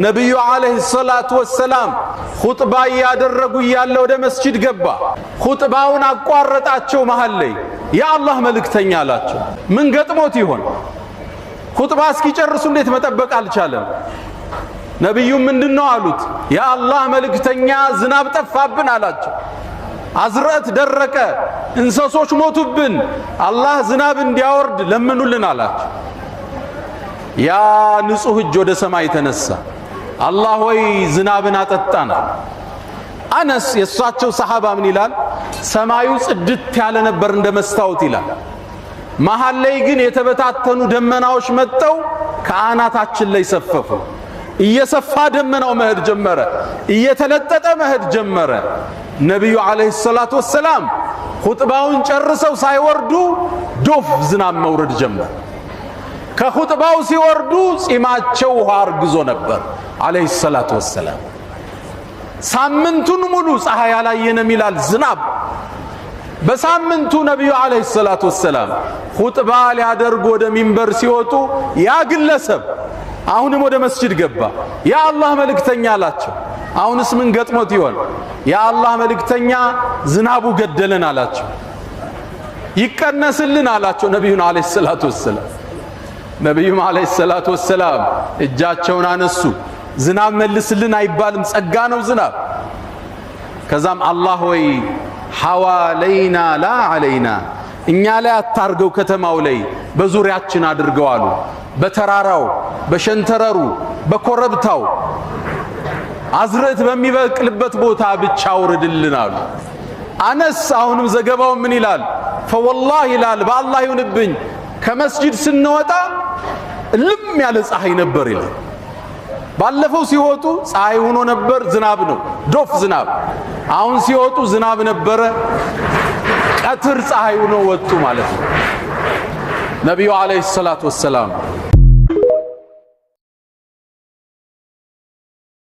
ነቢዩ ዓለይሂ ሰላቱ ወሰላም ኹጥባ እያደረጉ እያለ ወደ መስጂድ ገባ። ኹጥባውን አቋረጣቸው መሃል ላይ። የአላህ መልእክተኛ አላቸው። ምን ገጥሞት ይሆን? ኹጥባ እስኪጨርሱ እንዴት መጠበቅ አልቻለም? ነቢዩ ምንድን ነው አሉት? የአላህ መልእክተኛ ዝናብ ጠፋብን አላቸው። አዝርዕት ደረቀ፣ እንስሶች ሞቱብን፣ አላህ ዝናብ እንዲያወርድ ለምኑልን አላቸው። ያ ንጹሕ እጅ ወደ ሰማይ ተነሳ። አላህ ሆይ ዝናብን አጠጣን። አነስ የእሳቸው ሰሓባ ምን ይላል? ሰማዩ ጽድት ያለ ነበር እንደ መስታወት ይላል። መሃል ላይ ግን የተበታተኑ ደመናዎች መጥተው ከአናታችን ላይ ሰፈፉ። እየሰፋ ደመናው መሄድ ጀመረ፣ እየተለጠጠ መሄድ ጀመረ። ነቢዩ ዓለይሂ ሰላቱ ወሰላም ኹጥባውን ጨርሰው ሳይወርዱ ዶፍ ዝናብ መውረድ ጀመረ። ከኹጥባው ሲወርዱ ጺማቸው ውሃ አርግዞ ነበር ዓለይሂ ሰላቱ ወሰላም። ሳምንቱን ሙሉ ፀሐይ አላየንም ይላል ዝናብ። በሳምንቱ ነቢዩ ዓለይሂ ሰላቱ ወሰላም ኹጥባ ሊያደርጉ ወደ ሚንበር ሲወጡ ያ ግለሰብ አሁንም ወደ መስጂድ ገባ። የአላህ መልእክተኛ አላቸው። አሁንስ ምን ገጥሞት ይሆን? የአላህ መልእክተኛ ዝናቡ ገደለን አላቸው። ይቀነስልን አላቸው ነቢዩን ዓለይሂ ሰላቱ ወሰላም። ነቢዩም ዓለይሂ ሰላቱ ወሰላም እጃቸውን አነሱ። ዝናብ መልስልን አይባልም፣ ጸጋ ነው ዝናብ። ከዛም አላህ ወይ ሐዋለይና ላ ዓለይና፣ እኛ ላይ አታርገው፣ ከተማው ላይ በዙሪያችን አድርገው አሉ። በተራራው፣ በሸንተረሩ፣ በኮረብታው አዝርዕት በሚበቅልበት ቦታ ብቻ አውርድልን አሉ። አነስ አሁንም ዘገባው ምን ይላል? ፈወላህ ይላል፣ በአላህ ይሁንብኝ ከመስጂድ ስንወጣ እልም ያለ ፀሐይ ነበር ይላል። ባለፈው ሲወጡ ፀሐይ ሆኖ ነበር፣ ዝናብ ነው፣ ዶፍ ዝናብ። አሁን ሲወጡ ዝናብ ነበረ፣ ቀትር ፀሐይ ሆኖ ወጡ ማለት ነው። ነቢዩ ዓለይሂ ሰላቱ ወሰላም